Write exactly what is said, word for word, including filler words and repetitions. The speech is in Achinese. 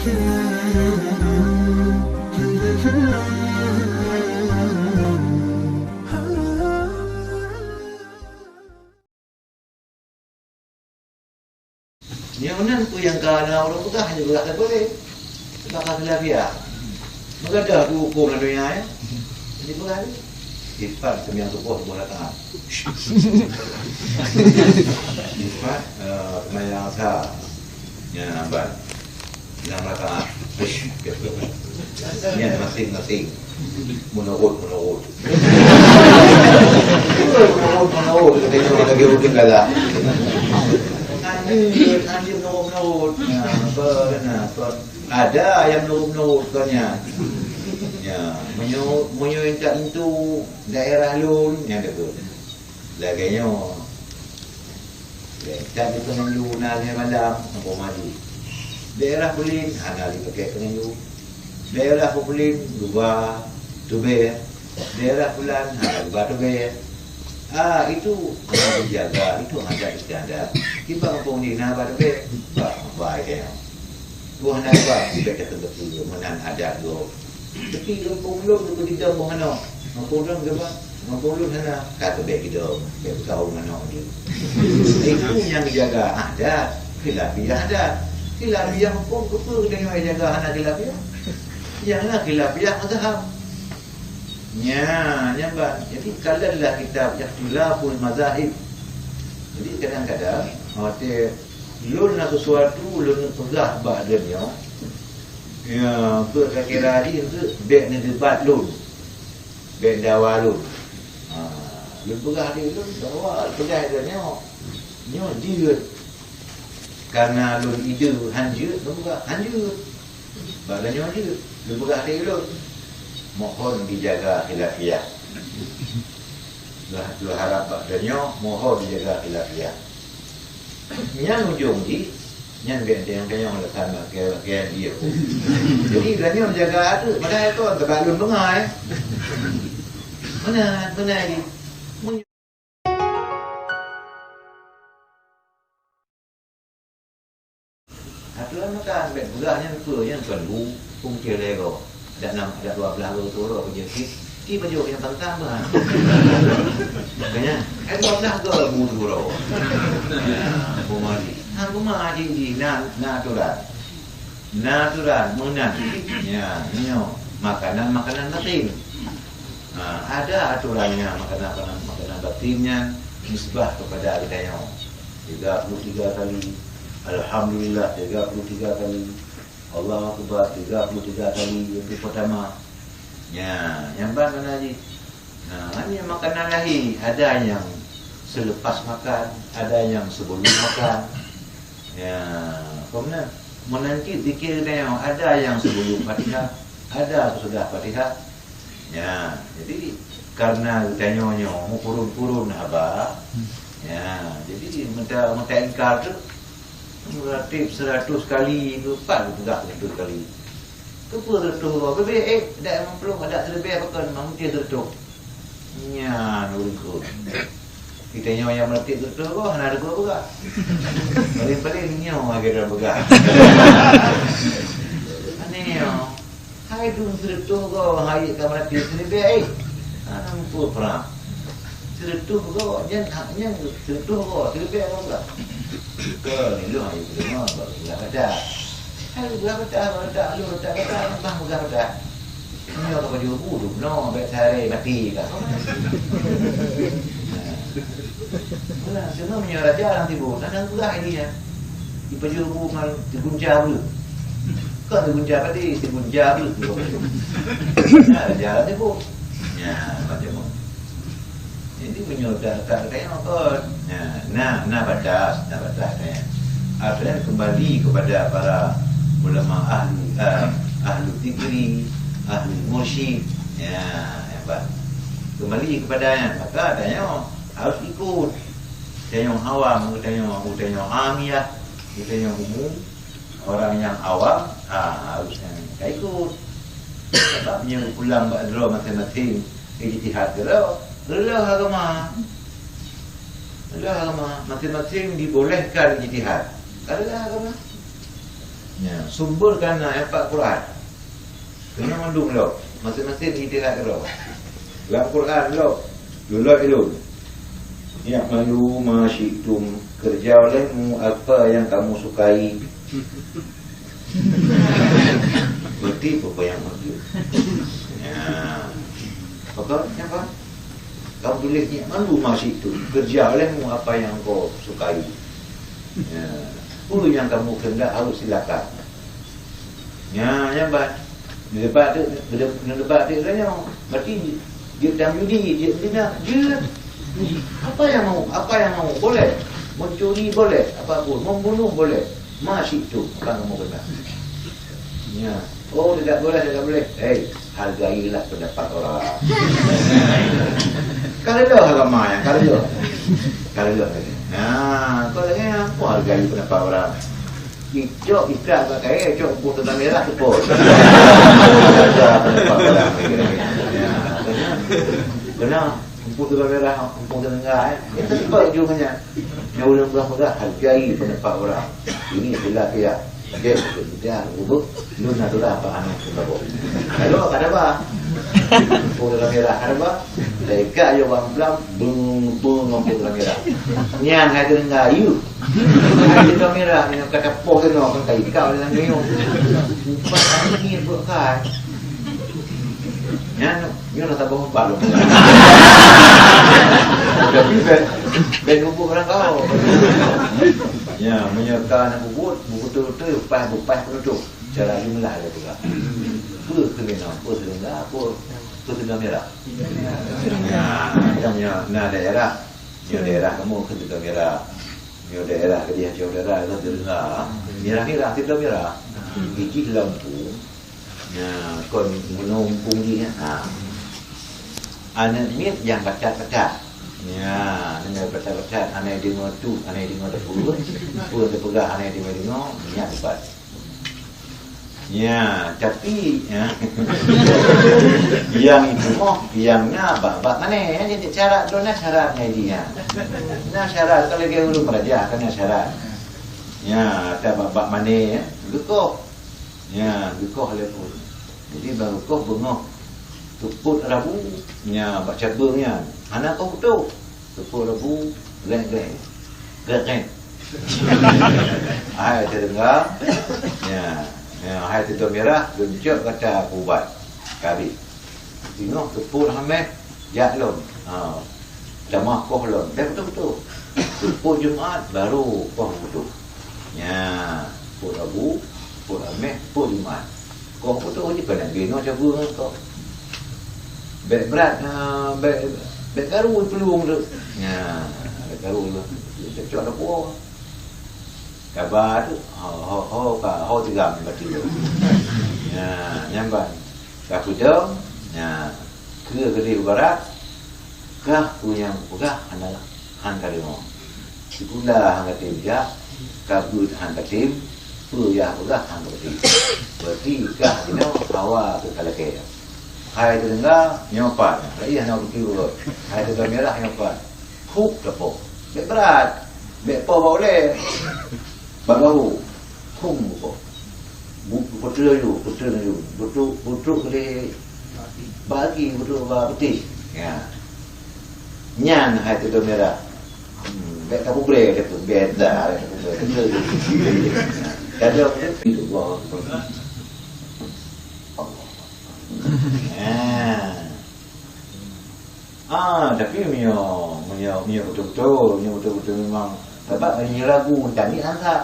Nyoe nan peue nyang ka na ureuëng peugah, hana peugah sapeue lé. Peugah ka khilafiyah. Meugadôh dua hukôm lam donya, ya. Jadi peugah lé. Sifat seumayang suboh dua rakaat. Sifat, eh, seumayang asar. Ya, ban. Enam rakaat. Nyan masing-masing. Meunurut, meunurut. Meunurut, meunurut. Katanya orang lagi urut galak. Anjir, anjir meunurut, meunurut. Nah, apa, nah, apa. Ada yang meunurut, meunurut katanya. Ya, meunyoe, meunyoe yang tak tentu daerah lôn, yang dekat. Lagèe nyoe. Lé, that di Semenanjung na lhèe malam, sampoe maghrib. Daerah Pulan hana lé pakai Semenanjung. Daerah Pulan, Luba, Tubèe. Daerah Pulan, hana Luba, Tubèe. Ah, itu hana dijaga, itu adat istiadat. Kiban kampung di na Luba, Tubèe. Bah, bah, kaya. Tuhan Nabi, bèk tapeugah meunan adat gob. Tapi gampông lôn, keu gidong boh manok. Gampông lôn geuba, gampông lôn hana, ka teubèk gidong, bèk beutahun manok jih. Itu nyang geujaga adat, khilafiyah adat. Khilafiyah huköm keupeue geutanyoe jaga hana khilafiyah? Nyang na khilafiyah mazhab. Nya, nyan ban. Jadi, kalon lah kitab Ikhtilaful Mazahib. Jadi, kadang-kadang, watèe lôn na sesuatu lôn peugah bak droeneuh, ya, beuh ka kira jih bèk neudebat lôn, bèk dawa lôn. Ha, lôn peugah di lôn dawa, peugah droeneuh, nyoe jeuet. Karena lôn ide han jeuet, lôn peugah han jeuet. Bak droeneuh jeuet, lôn peugah di lôn. Mohon dijaga khilafiyah. Lôn, lôn harap bak droeneuh, mohon dijaga khilafiyah. Nyan ujong jih, nyan benteng-benteng lekat bak kèe-kèe jih. Jadi, geutanyoe jaga ateueh, padahai kon teuka lôn beungai. Meunan, meunan jih. Aturan makan, bèk peugah nyan peue, nyan kon bu, pungkée lhèe goe. Adak nam, adak dua blaih goe turo, peujeuet cit, ci pajoh nyang pantang bah. Makanya, eh, dua blaih goe bu turo. Ya, peumali. Ha, peumali di, na, na aturan. Na aturan, meunan. Ya, nyoe, makanan, makanan batin. Ha, ada aturannya, makanan, makanan, makanan batin nyan nisbah kepada geutanyoe. Tiga puluh tiga kali. Alhamdulillah, tiga puluh tiga kali. Allahu Akbar, tiga puluh tiga kali untuk pertama. Nya, nyang ban mana jih? Nah, hanya makanan lahé, ada yang selepas makan, ada yang sebelum makan. Ya, peue meunan? Meunanti zikir geutanyoe, ada yang sebelum Fatihah, ada sesudah Fatihah. Ya, jadi karena geutanyoe nyoe meukurun-kurun haba, ya, jadi meuta-, meuta ingkar tu, meuratéb seratus kali tu, pat geupeugah seratus kali. Keupeue seratus goe? Beubeudôh, eh, dak limong ploh, dak sireubèe pakon, meuti seratus. Nyan ureueng kheun. Geutanyoe nyang meuratéb seratus goe hana teupeue peugah. Paléng-paléng nyoe lagèe droe peugah. Aneh nyoe. Hai dum seratus goe, hai ka meuratéb sireubèe, eh. Hana muphom prang. Seratus goe, nyan hak nyan seratus goe, sireubèe goe peugah. Keu nilai hai peudeueng, baru peugah kata. Hai, peugah peugah, peugah peugah, lôn peugah peugah, bah peugah peugah. Nyoe ka pajoh bu, dum nyoe bèk sehari mati dah. Nah, seunang meunyoe raja lam tibu, nah, nang peugah ini nyan. Di pajoh bu ngon sigunca bu. Kon sigunca padi, sigunca bu. Nah, raja lam tibu. Nya, macam tu. Jadi, meunyoe that-that geutanyoe kon, na, na, na batas, na batas, eh. Artinya kembali kepada para ulama ahli, eh, ahli zikri, ahli mursyid. Ya, hebat. Kembali kepada nyan, maka geutanyoe harus ikut. Geutanyoe awam, geutanyoe, geutanyoe amiyah, geutanyoe umum. Orang nyang awam, ha, harus nyan ka ikut. Sabab nyoe pulang bak droe maséng-maséng ijtihad keudroe, reuloh agama. Reuloh agama, maséng-maséng dibolehkan ijtihad. Ka reuloh agama. Ya, sumber kana nyan pat Quran. Keunoe mandum lom, maséng-maséng ijtihad keudroe. Lam Quran lom, lulot ilôn. "I'malu ma syi'tum, kerja olehmu apa yang kamu sukai." Berarti apa yang maksud? Ya. Apa? Apa? Kamu tulis, "I'malu ma syi'tum, kerja olehmu apa yang kau sukai." Ya. Apa yang kamu kehendak harus silakan. Ya, nyan ban. Neudebat tu, neudebat tu nyoe. Berarti dia tam judi, dia zina, dia. Apa yang mau? Apa yang mau? Boleh. Mencuri boleh, apa pun. Membunuh boleh. Ma syi'tum, apa yang kamu kehendak. Ya. Oh, tidak boleh, tidak boleh. Hei, hargailah pendapat orang. Ka reuloh agama nyan, ka reuloh. Ka reuloh lagèe. Nah, kau lagèe apa hargai pendapat orang? Icok ikat bak kayèe, icok empung teuga mirah, teupot. Hargai pendapat orang lagèe. Ya, kena. Kena. Empung teuga mirah, empung teuga, eh. Itu sebab ujungnya. Nyang ulôn peugah-peugah, hargai pendapat orang. Ini khilaf ya. Dia, dia, dia, lôn adalah apa anak tu bawa. Lalu, kada ba. Empung teuga mirah, kada ba. Dah ikat je bang pelam, beng, beng, empung teuga mirah. Nyan hai teuga, you. Hai teuga mirah, nyan kata poh tu, no, kan ikat oleh nyoe. Empat hari ni, buat kai. Nyan, Nyoe na saboh empat lom. Tapi ben, ben hubung orang kau. Ya, meunyoe ka na ubit, beutôi-beutôi, upah, upah penutup. Cara jumlah dia peugah. Peue keunoe, peue seulingga, peue, peue seulingga mirah. Ya, ya, ya, na daerah. Nyoe daerah kamoe keu seulingga mirah. Nyoe daerah keudeh, nyoe daerah, nyoe seulingga. Mirah-mirah, seulingga mirah. Ijih lampu. Nyan, kon meunoe muphom jih nyan. Ha. Aneuk miet nyang batat-batat. Nyan, aneuk batat-batat, hana deungoe tuh, hana deungoe teupeue. Peue teupeugah hana deungoe-deungoe, nyan ubat. Nyan, tapi, ya. Nyang itu moh, nyang na bak-bak mané, ya. Jadi syarat tu na syarat nyan jih, ya. Na syarat, kalau lagèe ureueng meuraja, kan na syarat. Ya, ata bak-bak mané, ya. Geukoh. Nya, geukoh lé phon. Jadi, barô koh beungoh teupot rabu, nya, bak cabeueng nyan. Hana koh putôh. Teupot rabu, gèt-gèt. Gèt-gèt. Hai teudeungö. Nya, nya, hai teudeungö mirah, geuncok gata keu ubat. Ka habéh. Singoh teupot Hamèh, jak lom. Ha. Tamah koh lom. Bèk putôh-putôh. Teupot Jumat, barô koh putôh. Nya, teupot Rabu, teupot Hamèh, teupot Jumat. Koh putôh jih, keuneuk binoe cabeueng ngon koh. Bèk brat, ha, bèk, bèk karu peulueng tu. Nya, bèk karu tu. Cocok dah puwoe. Kaba tu, ho, ho, ho, ka, ho tigam bacut. Nya, nyan ban. Ka peudong, nya, keue keudeh u barat, kah peue nyang peugah hana, han ka deungö. Sikula han ka tem jak, ka beuet han ka tem, peue nyang peugah han ka tem. Berarti kah jinoe hawa keu ka lakèe. Hai teudeungö, nyoe pat, raih hana putih urot. Hai teudeungö mirah, nyoe pat. Hup teupok. Bèk brat. Bèk po bak ulèe. Bak bahu. Hum buko. Bu-, putri ayu, putri ayu. Butruk, butruk keudeh bak gaki, butruk bak putih. Ya. Nyan hai teudeungö mirah. Hmm, bèk ka pubré, bèk ka pubré, bèk ka pubré. Kadang tu, Allah. Allah. Ya. Ah, tapi meunyoe, meunyoe, meunyoe beutôi-beutôi, meunyoe beutôi-beutôi memang, sabab meunyoe lagu, tadi angkat.